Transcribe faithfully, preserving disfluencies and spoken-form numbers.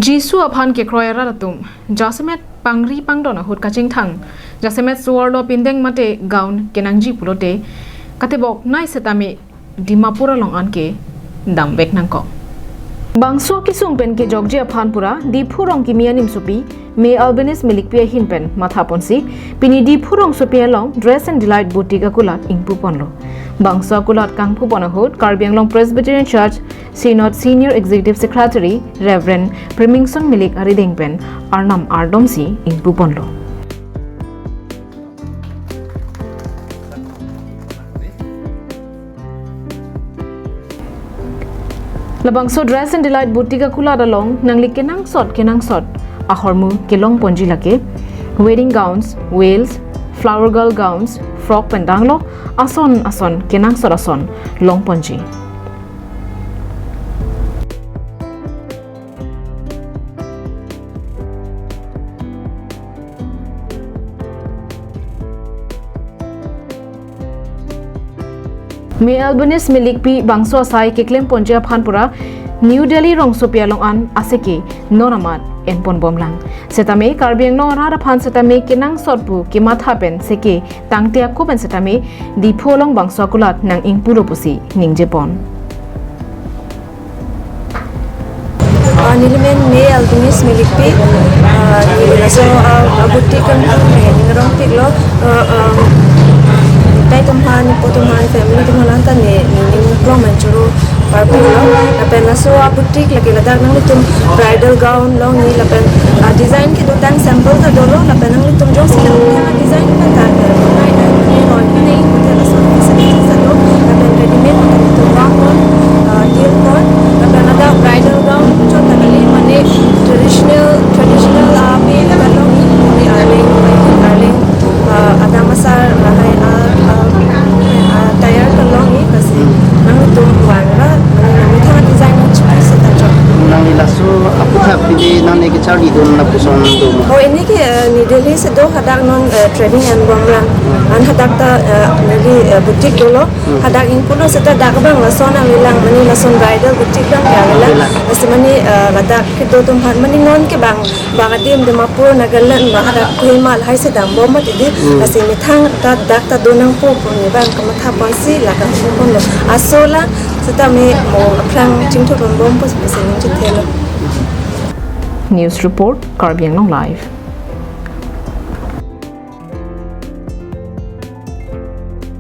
Jisu aphan kekroi arat atum jasemet pangri pangdon ahut kachingthang, jasemet suwarlo pindeng mate gown kenangji pulote katebok nai setame Dimapur along an ke damvek nangkok. Bangso kesung pen kejokji aphan pura Diphu Rongkimi animsopi May Albanese Milikpi ahin pen mathaponsi pini Diphu Rongsopi along Dress and Delight Boutique akulat ingpuponlo. Bangso akulat kangpupon ahut Karbi Anglong Presbyterian Church Synod Senior Executive Secretary Reverend Primingson Milik arideng pen arnam ardomsi ingpuponlo. Labangso Dress and Delight Boutique akulat along nangli kenangsot kenangsot ahormu kelongponji lake wedding gowns, veils, flower girl gowns, frock pen danglo ason ason kenangsot ason longponji. May Albanese Milikpi bangso asai keklemponji aphan pura New Delhi rongsopi along an aseke non amat enponbomlang. Setame Karbi Anglong arat aphan setame kenangsot pu kematha pen seke tangte ako pen setame Diphu along bangso akulat nang ingpulo pusi ningjepon. Ah, neli men May Albanese Milikpi, ah, neli laso, ah, ah, boutique kan, eh, ning arongpiklo, ah, ah, tai atum aphan, nipo atum aphan, family atum aphan ta ne, ne, ne, klong manchuru parpiklo. Lapen laso, ah, boutique lake ladak nanglitum bridal gown longji lapen, ah, design kedotang sample ta dolo, lapen nanglitum jongsi nang design pen ta, eh, nai, nai, nai, roi pen nai, hotel asor facilities ta do, lapen readymade hotel to bang pon, eh, deal pon, lapen ladak bridal gown chot ta kali, mane traditional, traditional, ah, pe ta kalongji, mane arleng, arleng, ah, adam asar lahai, ah, ah, ah, tayar kalongji, lasi nangtum vang ra, mane nangtum design nangchipi seta chot. Nangli laso aputhak pini nangli kecharlidun lapuson do ma? Oh, ini ke, eh, New Delhi si do, hadak non, eh, training enbomlang. An hadak ta, eh, neli, eh, boutique dolo. Hmm. Hadak ingpulo seta dak abang lason nangli lang, mane lason bridal boutique abang ke nangli lang. Nangli lang. Lasi mane, eh, ladak kedo atum aphan mane non ke bang, bang adim Dimapur, Nagaland, bang hadak Kohima lahai si dambom mati di. Hmm. Lasi methang ta dak ta do nangpo pu ne bang kamathaponsi la kangpupon lo. Aso la setame mo aphrang chingthurponbom pusi ningje thelo. News report, Karbi Anglong Live.